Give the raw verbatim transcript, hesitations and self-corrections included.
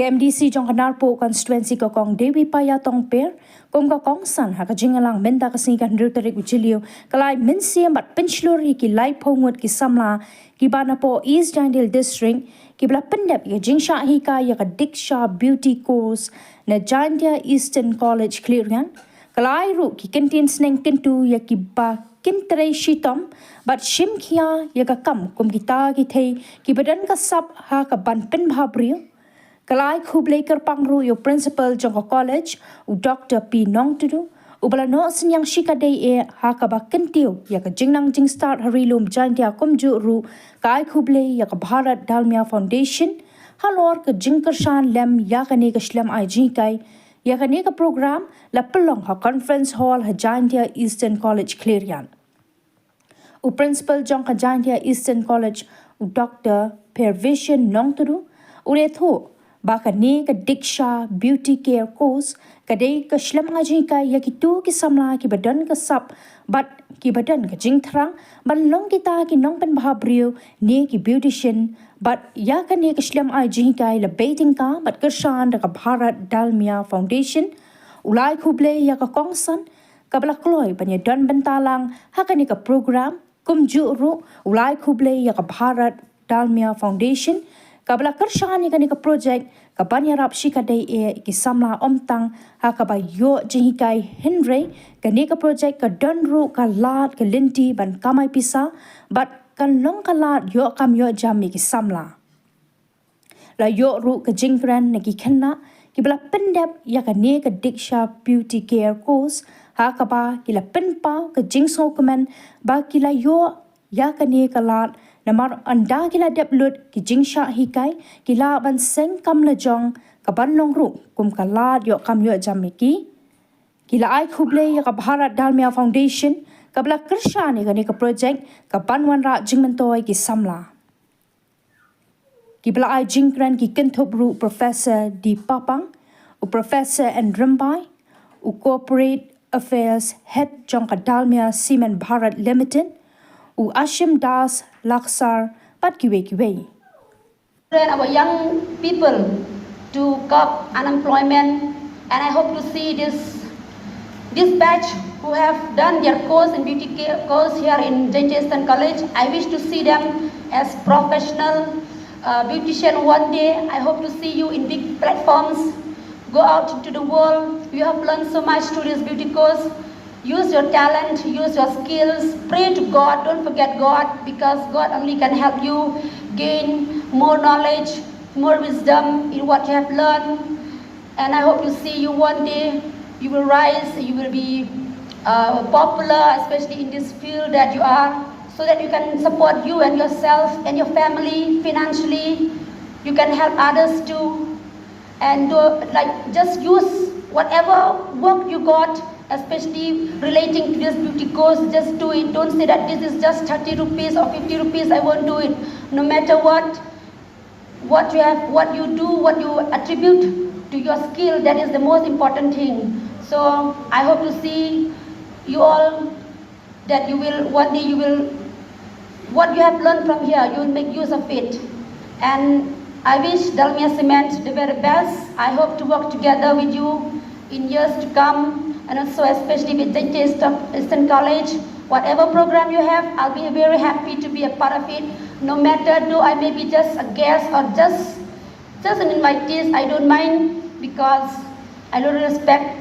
Ka M D C jong ka Narpuh Constituency ka Kong Dewi Paya Tongper, kum ka kongsan ha ka jingïalang mynta ka sngi ka hynriew tarik u Jylliew, ka la ai mynsiem bad pynshlur ïa ki laiphew ngut ki samla kiba napoh East Jaintia District kiba la pyndep ïa ka jingshah hikai ïa ka Diksha Beauty Course na Jaintia Eastern College Khliehriat. Ka la ai ruh ki kyntien sneng kyntu ïa kiba kin trei shitom bad shim khia ïa ka kam kum kita ki thei kiba don ka sap ha ka ban pynbha briew. Ka la ai khublei kyrpang ruh ïa u principal jong ka college, u Doctor P Nongtudu, uba la noh synñiang shikatdei eh ha kaba kyntiew ïa ka jingnang jingstad ha ri lum Jaintia. Kumjuh ruh ka ai khublei ïa ka Bharat Dalmia Foundation halor ka jingkyrshan lem ïa kane ka shlem ai jinghikai. Ïa kane ka program la pynlong ha Conference Hall ha Jaintia Eastern College Khliehriat. U principal jong ka Jaintia Eastern College, u Doctor Pervision Nongtudu, u la ïathuh ba kane ka Diksha Beauty Care Course ka dei ka shlem ai jinghikai ïa kito ki samla kiba don ka sap bad kiba don ka jingthrang ban long kita ki nongpynbha briew ne ki beautician. Bad ïa kane ka shlem ai jinghikai la bei tyngka bad kyrshan da ka Bharat Dalmia Foundation. U la ai khublei ïa ka kongsan kaba la kloi ban ïadon bynta lang ha kane ka program. Kumjuh ruh u la ai khublei ïa ka Bharat Dalmia Foundation kaba la kyrshan ïa kane ka project ka ban ïarap shikatdei eh ki samla ym tang ha kaba ïoh jinghikai, hynrei kane ka project ka don ruh ka lad ka lynti ban kamai pisa bad kan long ka lad ïoh kam ïoh jam ïa ki samla. La ïoh ruh ka jingkren na ki khynnah kiba la pyndep ïa kane ka Diksha Beauty Care Course ha kaba ki la pynpaw ka jingsngewkmen ba ki la ïoh ïa kane ka lad namar ynda ki la dep lut ki jingshah hikai ki lah ban seng kam lajong ka ban long ruh kum ka lad ïoh kam ïoh jam ïa ki. Ki la ai khublei ïa ka Bharat Dalmia Foundation kaba la kyrshan ïa kane ka project ka ban wanrah jingmyntoi ki samla. Kiba la ai jingkren ki kynthup ruh Professor D Papang, u Professor N Rymbai, u Corporate Affairs Head jong ka Dalmia Cement Bharat Limited, u Ashim Das Laksar bad kiwei kiwei. Our young people to curb unemployment, and I hope to see this this batch who have done their course in beauty care course here in Jaintia Eastern College. I wish to see them as professional uh, beautician one day. I hope to see you in big platforms. Go out into the world. You have learned so much through this beauty course. Use your talent, use your skills. Pray to God. Don't forget God, because God only can help you gain more knowledge, more wisdom in what you have learned. And I hope to see you one day. You will rise, you will be uh, popular, especially in this field that you are, so that you can support you and yourself and your family financially. You can help others too. And do, like, just use whatever work you got, especially relating to this beauty course. Just do it. Don't say that this is just thirty rupees or fifty rupees, I won't do it. No matter what, what you have, what you do, what you attribute to your skill, that is the most important thing. So I hope to see you all, that you will, one day you will, what you have learned from here, you will make use of it. And I wish Dalmia Cement the very best. I hope to work together with you in years to come, and also especially with Jaintia Eastern College. Whatever program you have, I'll be very happy to be a part of it. No matter though I may be just a guest or just just an invitee, I don't mind, because I don't respect